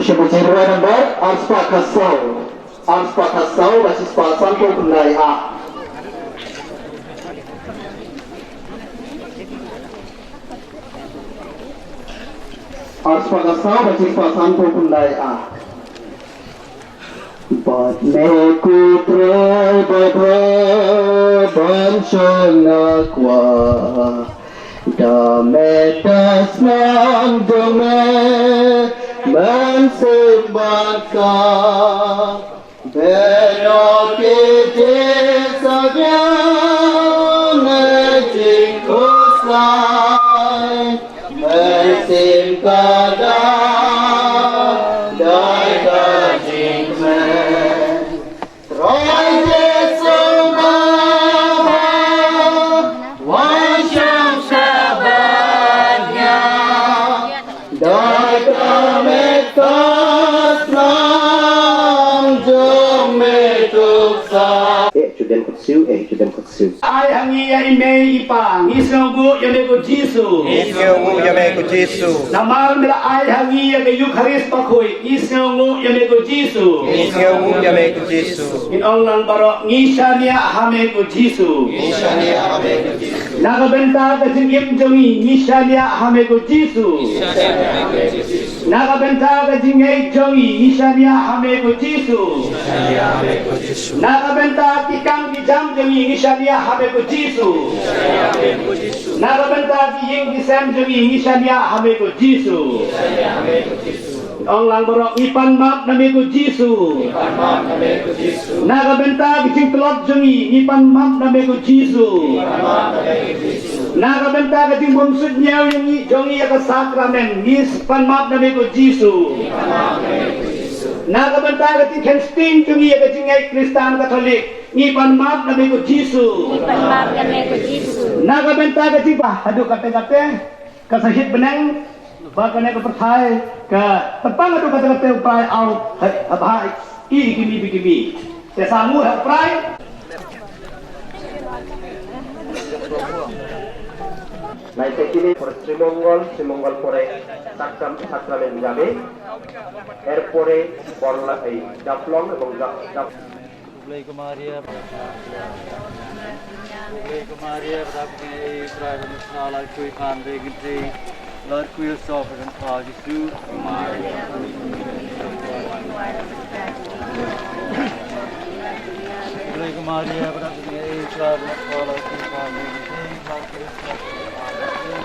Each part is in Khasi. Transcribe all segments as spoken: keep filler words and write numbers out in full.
Sha ka jingrwai nambar arspah khatsaw. Arspah khatsaw bad shispah sanphew khyndai A. Arspah khatsaw bad shispah sanphew khyndai A. Bad me ko Trai ba bha ban shong na kwah, da me da snam jong me, mynsiem bad ka. Bad ïa ki jingsalia na jingkhuslai, mynsiem ka da dei ka jingkmen. Trai Jisu ba bha, wan shong sha bad nga. Dei ka met ka snam jong me tuk sa. Eh, ju dem khutsiew, eh, ju dem khutsiew. Ai ha ngi ïa i mei i pa, ngi sngewnguh ïa me ko Jisu. Ngi sngewnguh ïa me ko Jisu. Namar me la ai ha ngi ïa ka Eukharist bakhuid, ngi sngewnguh ïa me ko Jisu. Ngi sngewnguh ïa me ko Jisu. Ngin ong lang baroh, ngi shaniah ha me ko Jisu. Ngi shaniah ha me ko Jisu. Na ka bynta ka jingim jong ngi, ngi shaniah ha me ko Jisu. Ngi shaniah ha me ko Jisu. Na ka bynta ka jingngeit jong ngi, ngi shaniah ha me ko Jisu. Ngi shaniah ha me ko Jisu. Na ka bynta ki kam ki jam jong ngi, ngi shaniah ha me ko Jisu. Ngi shaniah ha me ko Jisu. Na ka bynta ki ïing ki sem jong ngi, ngi shaniah ha me ko Jisu. Ngi shaniah ha me ko Jisu. Ong lang baroh, ngi pan map na me ko Jisu. Ngi pan map na me ko Jisu. Na ka bynta ki jingtlot jong ngi, ngi pan map na me ko Jisu. Ngi pan map na me ko Jisu. Na ka bynta ka jingbymsuidñiew jong ngi, jong ngi ïa ka sakramen, ngi pan map na me ko Jisu. Ngi pan map na me ko Jisu. Na ka bynta ka jingkheiñ sting jong ngi ïa ka jingngeit Khristan Katholik, ngi pan map na me ko Jisu. Ngi pan map na me ko Jisu. Na ka bynta ka jingba haduh kate kate, ka sahit bneng, ba kane ka pyrthei ka tyrpang haduh kate kate u Trai aw, ha, ha, ba ha i, i kimi ba kimi. Te sa ngu ha u Trai. Lai te kini por Srimongol, Srimongol pore sakram, sakramen jame. Erpore borla ei daplong ebong dap, dap. Blei ko Maria, Blei ko Maria, ba dap kine i Trai ba mutsa lai kui pan de kinte, lar kui so pa kan pa Jisu. Blei ko Maria, ba dap kine i Trai ba mutsa lai kui pan de kinte, lar kui so pa kan pa Jisu.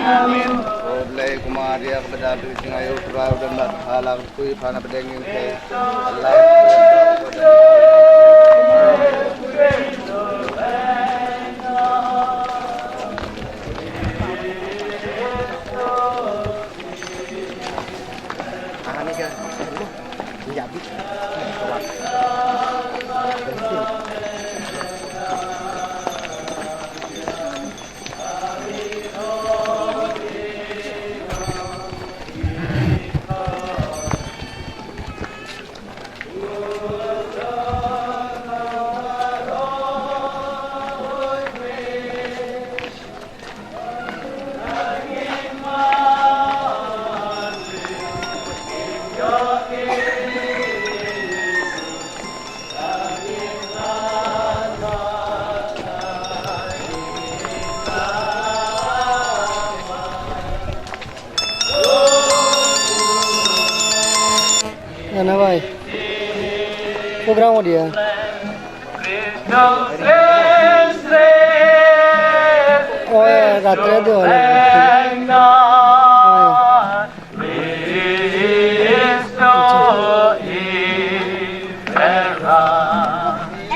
Amen. O Blei, kum u riak bad u jingaïu, u Trai u don bad pha, la ka btui pha na pdeng ïing phi. Ana bai. Program ho diya. Oh, ya, ratre de hola. Oh, ya.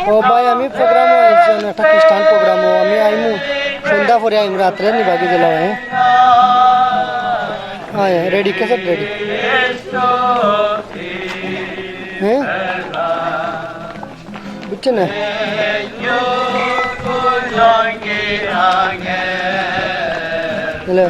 O bai, ami program o, ai jana ta Kristan program o, ami aimu. Sunda pore aimu, ratre ni bagi jela, eh. Ai, ready, cassette ready. Eh? Buchin na. Hello.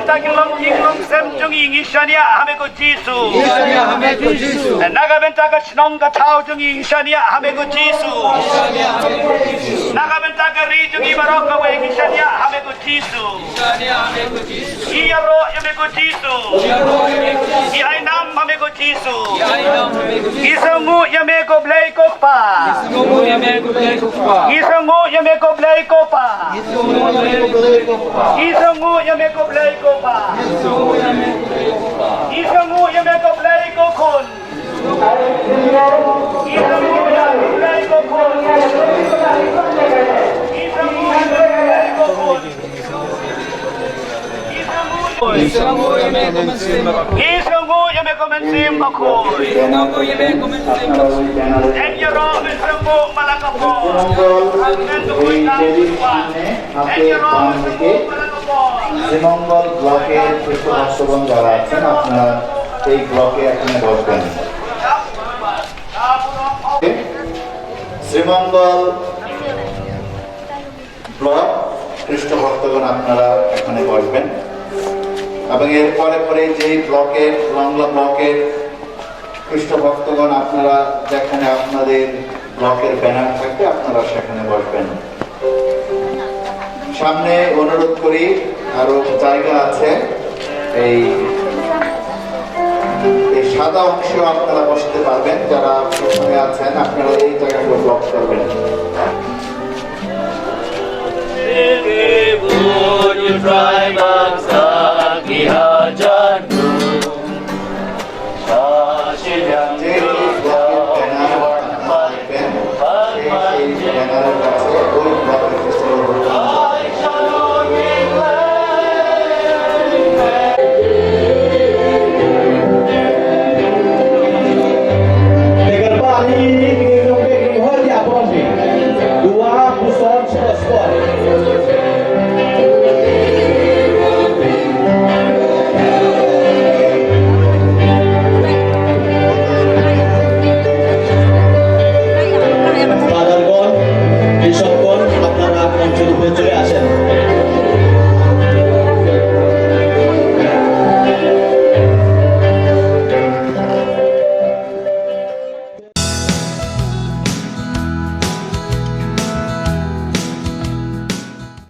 Bynta ki long, ki long sem jong ngi, ngi shaniah ha me ko Jisu. Ngi shaniah ha me ko Jisu. Na ka bynta ka shnong ka thaw jong ngi, ngi shaniah ha me ko Jisu. Na ka bynta ka ri jong ngi baroh kawei, ngi shaniah ha me ko Jisu. Ngi ïaroh ïa me ko Jisu. Ngi ai nam ha me ko Jisu. Ngi sngewnguh ïa me ko Blei ko Kpa. Ngi sngewnguh ïa me ko Blei ko Kpa. Ngi sngewnguh ïa me ko Blei ko Kpa. Ngi sngewnguh ïa me ko Blei ko Khun. Ngi sngewnguh ïa me ko Blei ko Khun. Ngi sngewnguh ïa me ko Blei ko Khun. Ngi sngewnguh ïa me ko Mynsiem Bakhuid. Ngi sngewnguh ïa me ko Mynsiem Bakhuid. Ngi sngewnguh ïa me ko Mynsiem Bakhuid. Ngi ïaroh Mynsiem Bakhuid ba la ka por. Ngi sngewnguh ïa me ko Mynsiem Bakhuid. শ্রীমঙ্গল ব্লকের কৃষ্ণ ভক্তগণ যারা আছেন, আপনারা এই ব্লকে এখানে বসবেন। শ্রীমঙ্গল ব্লক খ্রিস্ট ভক্তগণ, আপনারা এখানে বসবেন এবং এর পরে পরে যে ব্লকের, লংলা ব্লকের খ্রিস্ট ভক্তগণ, আপনারা যেখানে আপনাদের ব্লকের ব্যানার থাকবে, আপনারা সেখানে বসবেন। সামনে অনুরোধ করি, আরো জায়গা আছে, এই এই সাদা অংশে আপনারা বসতে পারবেন। যারা পিছনে আছেন, আপনারা এই জায়গাগুলো ব্লক করবেন।